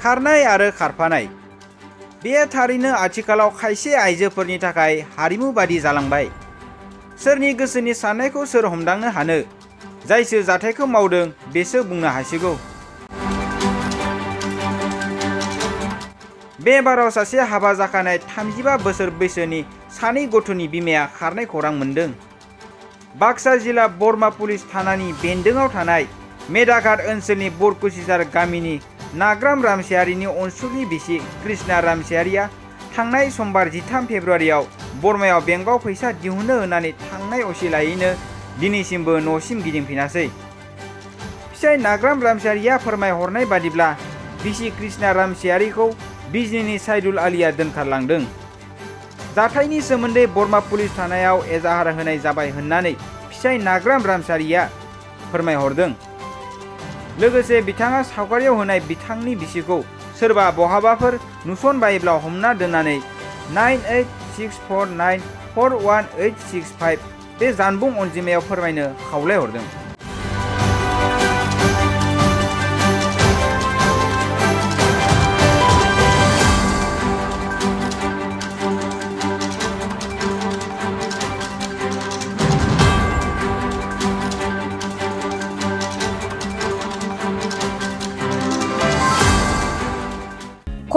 खारनाय आरो खारफानाय। बे थारैनो आथिखालाव खायसे आइजोफोरनि थाखाय हारिमु बादि जालांबाय। सोरनि गोसोनि साननायखौ सोर हमदांनो हानो? जायसो जाथायखौ मावदों बेसो बुंनो हासिगौ। बे बाराव सासे हाबा जाखानाय 35 बोसोर बैसोनि सानै गथ'नि बिमाया खारनाय खौरां मोन्दों। बाक्सा जिल्ला बरमा पुलिस थानानि बेन्दोंआव थानाय मेदाघाट ओनसोलनि बरकुसिजार गामिनि नाग्राम रामसियारिनि अनसुलि बिसि कृष्णा रामसियारिया थांनाय समबार 13 फेब्रुआरियाव बरमायाव बेंकआव फैसा दिहुननो होननानै थांनाय असिलायैनो दिनैसिमबो न'सिम गिदिंफिनासै। फिसाय नाग्राम रामसियारिया फोरमायहरनाय बादिब्ला बिसि कृष्णा रामसियारिखौ बिजनीनि साइदुल आलिया दोनखारलांदों। जाथायनि सोमोन्दै बरमा पुलिस थानायाव एजाहार होनाय जाबाय होननानै फिसाय नाग्राम रामसियारिया फोरमायहरदों। लोगोसे बिथाङा सावगारियाव होनाय बिथांनि बिसिखौ सोरबा बहाबाफोर नुसनबायोब्ला हमना दोननानै 9864941865 बे जानबुं अनजिमायाव फोरमायनो खावलायहरदों।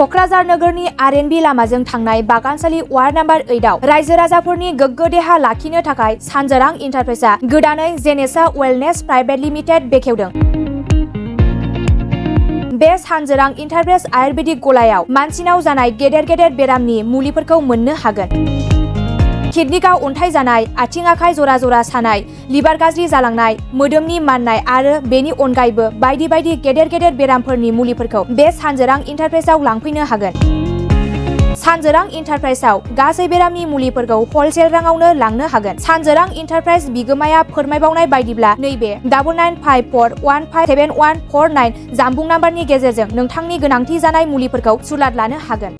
क'क्राझार नोगोरनि आर.एन.बी लामाजों थांनाय बागानसालि वार्ड नम्बर 8आव रायजो राजाफोरनि गोग्गो देहा लाखिनो थाखाय सानजोरां इन्टारप्राइजआ गोदानै जेनेसा वेलनेस प्राइभेट लिमिटेड बेखेवदों। बे सानजोरां इन्टारप्राइज आयुर्वेदिक गलायाव मानसिनाव जानाय गेदेर गेदेर बेरामनि मुलिफोरखौ मोननो हागोन। किडनिकआव अन्थाइ जानाय, आथिं आखाइ जरा जरा सानाय, लिभार गाज्रि जालांनाय, मोदोमनि माननाय आरो बेनि अनगायैबो बायदि बायदि गेदेर गेदेर बेरामफोरनि मुलिफोरखौ बे सानजोरां इन्टारप्राइजआव लांफैनो हागोन। सानजोरां इन्टारप्राइजआव गासै बेरामनि मुलिफोरखौ हलसेल राङावनो लांनो हागोन। सानजोरां इन्टारप्राइज बिगोमाया फोरमायबावनाय बायदिब्ला नैबे 9954157149 जानबुं नाम्बारनि गेजेरजों नोंथांनि गोनांथि जानाय मुलिफोरखौ सुलाद लानो हागोन।